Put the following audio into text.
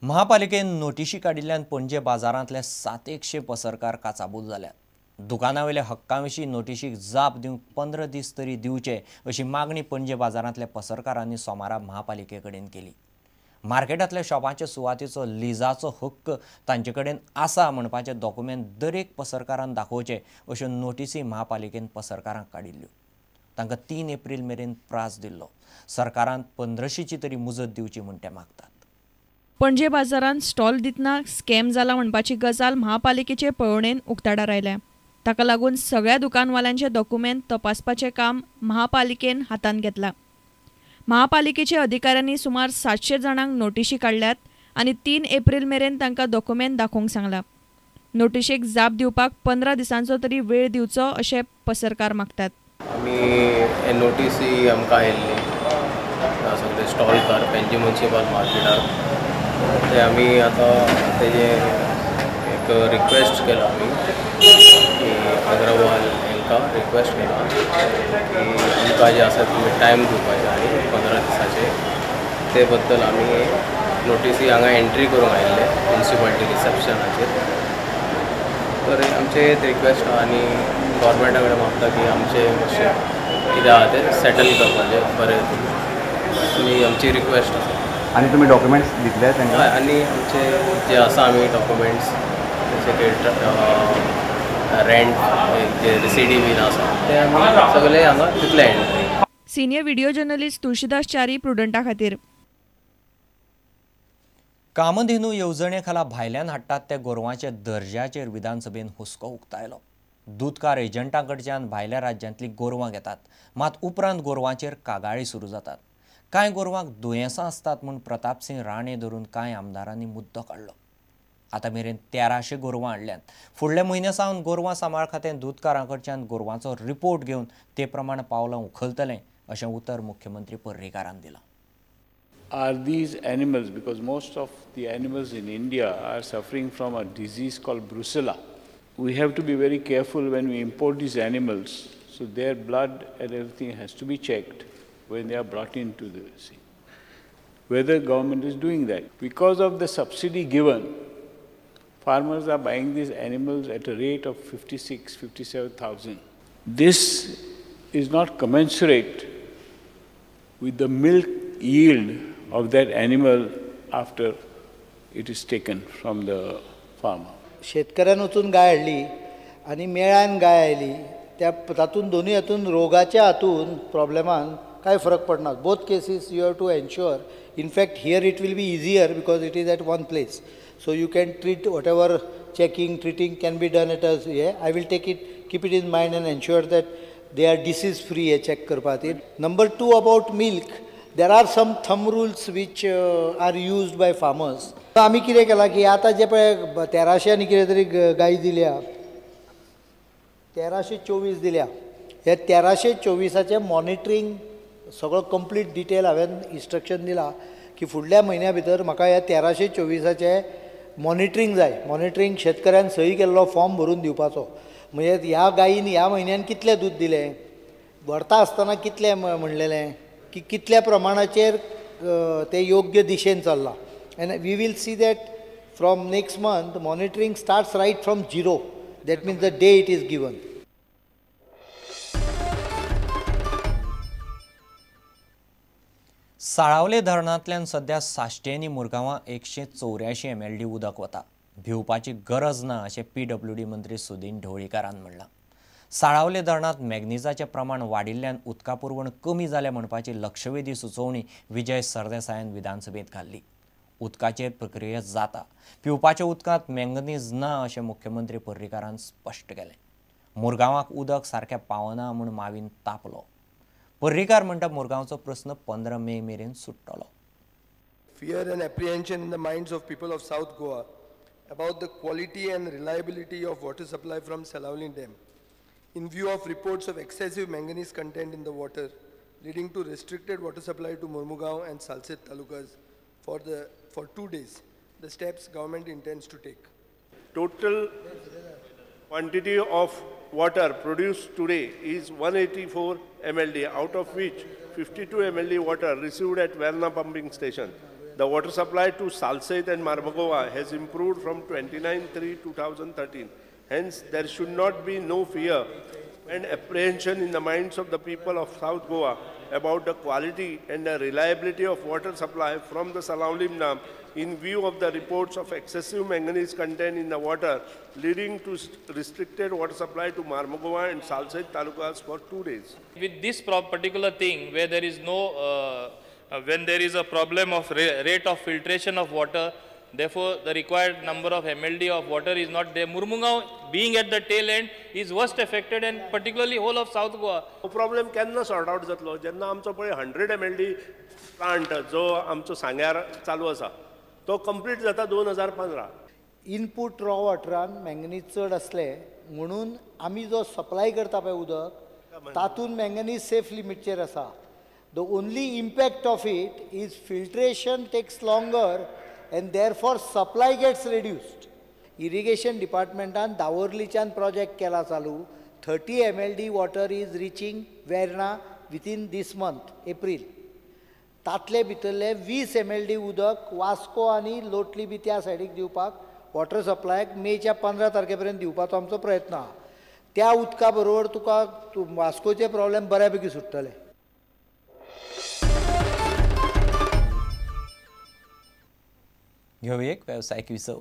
महापालिकेन नोटिशी काडिल्ल्यान पणजे बाजारांतले 700 पसरकार काचाबूल जाल्यात. दुकानावेल्या हक्कां विशीं नोटिशीक जाप दिवंक 15 दीस तरी दिवचे अशी मागणी पणजे बाजारांतल्या पसरकारांनी सोमारा महापालिके कडेन केली. मार्केटांतल्या शॉपांच्या सुवातेचो लिजाचो हक्क तांचे कडेन आसा म्हणपाचे डॉक्युमेंट दरेक पसरकारान दाखोवचे अश्यो नोटिसी महापालिकेन पसरकारांक काडिल्ल्यो. तांकां 3 एप्रील मेरेन प्रास दिल्लो. सरकारान 1500ची तरी मुजत दिवची म्हूण ते मागतात. पणजे बाजारांत स्टॉल दितना स्कॅम जाला म्हणपाची गजाल महापालिकेचे पळोवणेन उक्ताडार आयल्या. ताका लागून सगळ्या दुकानवाल्यांचे डॉक्युमेंट तपासपाचें काम महापालिकेन हातांत घेतलां. महापालिकेच्या अधिकाऱ्यांनी सुमार 700 जाणांक नोटिशी काडल्यात आनी 3 एप्रील मेरेन तांकां डॉक्युमेंट दाखोवंक सांगलां. नोटिशेक जाप दिवपाक 15 दिसांचो तरी वेळ दिवचो अशें पसरकार मागतात. आमी नोटिसी आमकां आयिल्ली सगळे स्टॉलकार पणजी म्युनिसिपल मार्केटाक, ते आमी आतां तेजे एक रिक्वेस्ट केला आमी की अग्रवाल हांकां रिक्वेस्ट केला की आमकां जे आसा तुमी टायम दिवपाचे आनी 15 दिसाचे ते बद्दल आमी नोटिसी हांगा एंट्री करूंक आयिल्ले म्युनिसिपालिटी रिसेप्शनाचेर. तर आमचें एक रिक्वेस्ट आहा आनी गव्हर्मेंटा कडेन मागता की आमचें मातशें कितें आहा तें सेटल करपाचें बरें आनी आमची रिक्वेस्ट आसा. आनी तुमी डॉक्युमेंट्स दितले तांकां? हय, आनी आमचे जे आसा आमी डॉक्युमेंट्स जशे की रेंट जे रिसिडी बीन आसा ते आमी सगळे हांगा दितले entry. Senior video journalist Tulsidas Chari, प्रुडंटा खातीर. कामधेनू येवजणे खाला भायल्यान हाडटात त्या गोरवांच्या दर्ज्याचेर विधानसभेन हुस्को उक्तायलो. दुदकार एजंटां कडच्यान भायल्या राज्यांतलीं गोरवां घेतात, मात उपरांत गोरवांचेर कागाळी सुरू जातात. कांय गोरवांक दुयेंसां आसतात म्हूण प्रतापसिंह राणे धरून कांय आमदारांनी मुद्दो काडलो. आतां मेरेन 1300 गोरवां हाडल्यांत. फुडल्या म्हयन्या सावन गोरवां सांबाळ खातें दुदकारां कडच्यान गोरवांचो रिपोर्ट घेवन ते प्रमाण पावलां उखलतलें अशें उतर मुख्यमंत्री पर्रीकारान दिलां. Are these animals, because most of the animals in India are suffering from a disease called brucella. We have to be very careful when we import these animals, so their blood and everything has to be checked when they are brought into the scene. Whether government is doing that. Because of the subsidy given, farmers are buying these animals at a rate of 56, 57,000. This is not commensurate with the milk yield of that animal after it is taken from the farmer. शेतकऱ्यान वचून गाय हाडली आनी मेळान गाय आयली, त्या तातूंत दोनूय हातून रोगाच्या हातून प्रॉब्लेमान कांय फरक पडना. Both cases you have to ensure. In fact here it will be easier because it is at one place, so you can treat whatever checking treating can be done at a hey. I will take it, keep it in mind and ensure that they are disease free hey check करपा खातीर. Number 2 about milk, there are some thumb rules which are used by farmers. आमी कितें केलां की आतां जे पळय 1300 आनी कितें तरी गाय दिल्या, 1324 दिल्या, ह्या 1324चें मॉनिटरींग सगळो कंप्लीट डिटेल हांवें इन्स्ट्रक्शन दिलां की फुडल्या म्हयन्या भितर म्हाका ह्या 1324चें मॉनिटरींग जाय. मॉनिटरींग शेतकऱ्यान सही केल्लो फॉर्म भरून दिवपाचो, म्हणजे ह्या गायीन ह्या म्हयन्यान कितलें दूद दिलें, व्हरता आसतना कितलें म्हणलेलें, की कितल्या प्रमाणाचेर ते योग्य दिशेन चल्लां. And we will see that from next month monitoring starts right from 0, that means the day it is given. Salaulim धरणांतल्यान सध्या साश्टी आनी मुरगांवां 184 MLD उदक वता. भिवपाची गरज ना अशें PWD मंत्री सुदीन ढवळीकारान म्हणलां. साळावले धरणांत मॅग्नीजाचें प्रमाण वाडिल्ल्यान उदका पुरवण कमी जाल्या म्हणपाची लक्षवेधी सुचोवणी विजय सरदेसायान विधानसभेंत घाल्ली. उदकाचेर प्रक्रिया जाता, पिवपाच्या उदकांत मॅंगनीज ना अशें मुख्यमंत्री पर्रीकारान स्पश्ट केलें. मुरगांवाक उदक सारकें पावना म्हूण मावीन तापलो. पर्रीकार म्हणटा मुरगांवचो प्रस्न 15 मे मेरेन सुट्टलो. Fear and apprehension in the minds of people of South Goa about the quality and reliability of water supply from Salaulim Dam, in view of reports of excessive manganese content in the water, leading to restricted water supply to Mormugao and Salcete talukas for 2 days, the steps government intends to take. Total quantity of water produced today is 184 MLD, out of which 52 MLD water received at Verna pumping station. The water supply to Salcete and Marmagoa has improved from 29/3/2013. Hence, there should not be no fear and apprehension in the minds of the people of South Goa about the quality and the reliability of water supply from the Salaulim Dam in view of the reports of excessive manganese content in the water leading to restricted water supply to Marmagoa and Salcete talukas for 2 days. With this particular thing where there is no, when there is a problem of rate of filtration of water, therefore the required number of MLD of water is not there. Murmugao being at the tail end is worst affected, and particularly whole of South Goa. हो problem केन्ना sort out जातलो जेन्ना आमचो पळय 100 MLD plant जो आमचो सांग्यार चालू आसा तो कंप्लीट जाता 2015. इनपूट रॉ वॉटरान मँगनीज चड आसले म्हणून आमी जो सप्लाय करता पळय उदक तातूंत मँगनीज सेफ लिमिटचेर आसा. The only impact of it is filtration takes longer and therefore supply gets reduced. Irrigation डिपार्टमेंटान दावोर्लीच्यान project केला चालू. 30 MLD water is reaching Verna within this month April. तातले भितरले 20 MLD उदक वास्को आनी लोटली बी त्या सायडीक दिवपाक वॉटर सप्लायक मेच्या 15 तारखे पर्यंत दिवपाचो आमचो प्रयत्न आहा. त्या उदका बरोबर तुका वास्कोचे प्रॉब्लेम बऱ्या पैकी सुट्टले. घेवया एक वेवसायीक विसव.